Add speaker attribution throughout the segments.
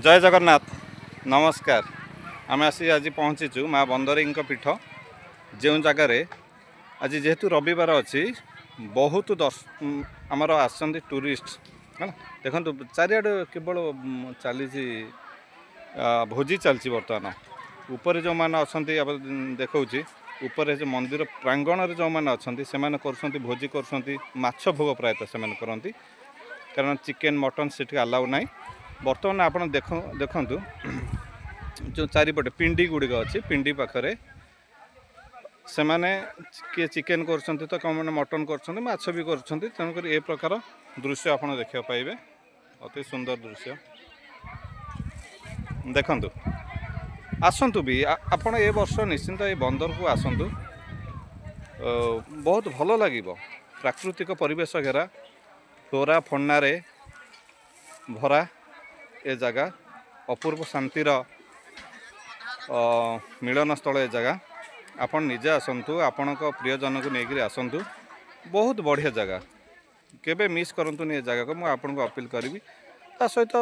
Speaker 1: ଜୟ ଜଗନ୍ନାଥ, ନମସ୍କାର। ଆମେ ଆସି ଆଜି ପହଞ୍ଚିଛୁ ମା ବନ୍ଦରୀଙ୍କ ପୀଠ, ଯେଉଁ ଜାଗାରେ ଆଜି ଯେହେତୁ ରବିବାର ଅଛି, ବହୁତ ଆମର ଆସିଛନ୍ତି ଟୁରିଷ୍ଟ ହେଲା। ଦେଖନ୍ତୁ, ଚାରିଆଡ଼େ କେବଳ ଚାଲିଛି, ଭୋଜି ଚାଲିଛି ବର୍ତ୍ତମାନ। ଉପରେ ଯେଉଁମାନେ ଅଛନ୍ତି, ଦେଖାଉଛି, ଉପରେ ଯେଉଁ ମନ୍ଦିର ପ୍ରାଙ୍ଗଣରେ ଯେଉଁମାନେ ଅଛନ୍ତି, ସେମାନେ କରୁଛନ୍ତି, ଭୋଜି କରୁଛନ୍ତି। ମାଛ ଭୋଗ ପ୍ରାୟତଃ ସେମାନେ କରନ୍ତି, କାରଣ ଚିକେନ୍ ମଟନ୍ ସେଠି ଆଲାଉ ନାହିଁ। ବର୍ତ୍ତମାନ ଆପଣ ଦେଖନ୍ତୁ, ଯେଉଁ ଚାରିପଟେ ପିଣ୍ଡି ଗୁଡ଼ିକ ଅଛି, ପିଣ୍ଡି ପାଖରେ ସେମାନେ କିଏ ଚିକେନ୍ କରୁଛନ୍ତି ତ କେଉଁମାନେ ମଟନ୍ କରୁଛନ୍ତି, ମାଛ ବି କରୁଛନ୍ତି। ତେଣୁକରି ଏ ପ୍ରକାର ଦୃଶ୍ୟ ଆପଣ ଦେଖିବାକୁ ପାଇବେ। ଅତି ସୁନ୍ଦର ଦୃଶ୍ୟ ଦେଖନ୍ତୁ। ଆସନ୍ତୁ ବି ଆପଣ ଏ ବର୍ଷ ନିଶ୍ଚିନ୍ତ ଏ ବନ୍ଦରକୁ ଆସନ୍ତୁ, ବହୁତ ଭଲ ଲାଗିବ। ପ୍ରାକୃତିକ ପରିବେଶ ଘେରା, ଫ୍ଲୋରା ଫନାରେ ଭରା ଏ ଜାଗା। ଅପୂର୍ବ ଶାନ୍ତିର ମିଳନ ସ୍ଥଳ ଏ ଜାଗା। ଆପଣ ନିଜେ ଆସନ୍ତୁ, ଆପଣଙ୍କ ପ୍ରିୟଜନକୁ ନେଇକରି ଆସନ୍ତୁ। ବହୁତ ବଢ଼ିଆ ଜାଗା, କେବେ ମିସ୍ କରନ୍ତୁନି ଏ ଜାଗାକୁ, ମୁଁ ଆପଣଙ୍କୁ ଅପିଲ୍ କରିବି। ତା ସହିତ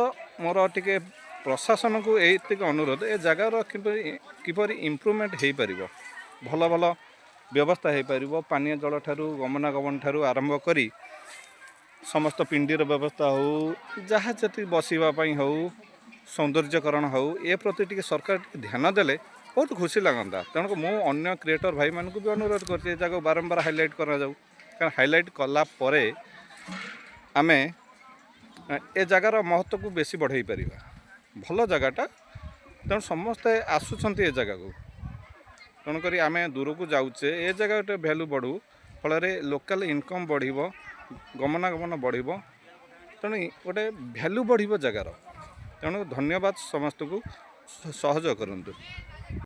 Speaker 1: ମୋର ଟିକେ ପ୍ରଶାସନକୁ ଏଇତିକି ଅନୁରୋଧ, ଏ ଜାଗାର କିପରି କିପରି ଇମ୍ପ୍ରୁଭମେଣ୍ଟ ହେଇପାରିବ, ଭଲ ଭଲ ବ୍ୟବସ୍ଥା ହେଇପାରିବ, ପାନୀୟ ଜଳ ଠାରୁ, ଗମନାଗମନ ଠାରୁ ଆରମ୍ଭ କରି ସମସ୍ତ ପିଣ୍ଡିର ବ୍ୟବସ୍ଥା ହେଉ, ଯାହା ଯେତିକି ବସିବା ପାଇଁ ହେଉ, ସୌନ୍ଦର୍ଯ୍ୟକରଣ ହେଉ, ଏ ପ୍ରତି ଟିକେ ସରକାର ଟିକେ ଧ୍ୟାନ ଦେଲେ ବହୁତ ଖୁସି ଲାଗନ୍ତା। ତେଣୁ ମୁଁ ଅନ୍ୟ କ୍ରିଏଟର ଭାଇମାନଙ୍କୁ ବି ଅନୁରୋଧ କରୁଛି, ଏ ଜାଗାକୁ ବାରମ୍ବାର ହାଇଲାଇଟ୍ କରାଯାଉ, କାରଣ ହାଇଲାଇଟ୍ କଲା ପରେ ଆମେ ଏ ଜାଗାର ମହତ୍ତ୍ୱକୁ ବେଶୀ ବଢ଼େଇ ପାରିବା। ଭଲ ଜାଗାଟା, ତେଣୁ ସମସ୍ତେ ଆସୁଛନ୍ତି ଏ ଜାଗାକୁ। ତେଣୁକରି ଆମେ ଦୂରକୁ ଯାଉଛେ, ଏ ଜାଗା ଗୋଟେ ଭ୍ୟାଲୁ ବଢ଼ୁ, ଫଳରେ ଲୋକାଲ୍ ଇନକମ୍ ବଢ଼ିବ, ଗମନାଗମନ ବଢ଼ିବ, ତେଣୁ ଗୋଟେ ଭ୍ୟାଲୁ ବଢ଼ିବ ଜାଗାର। ତେଣୁ ଧନ୍ୟବାଦ ସମସ୍ତଙ୍କୁ, ସହଯୋଗ କରନ୍ତୁ।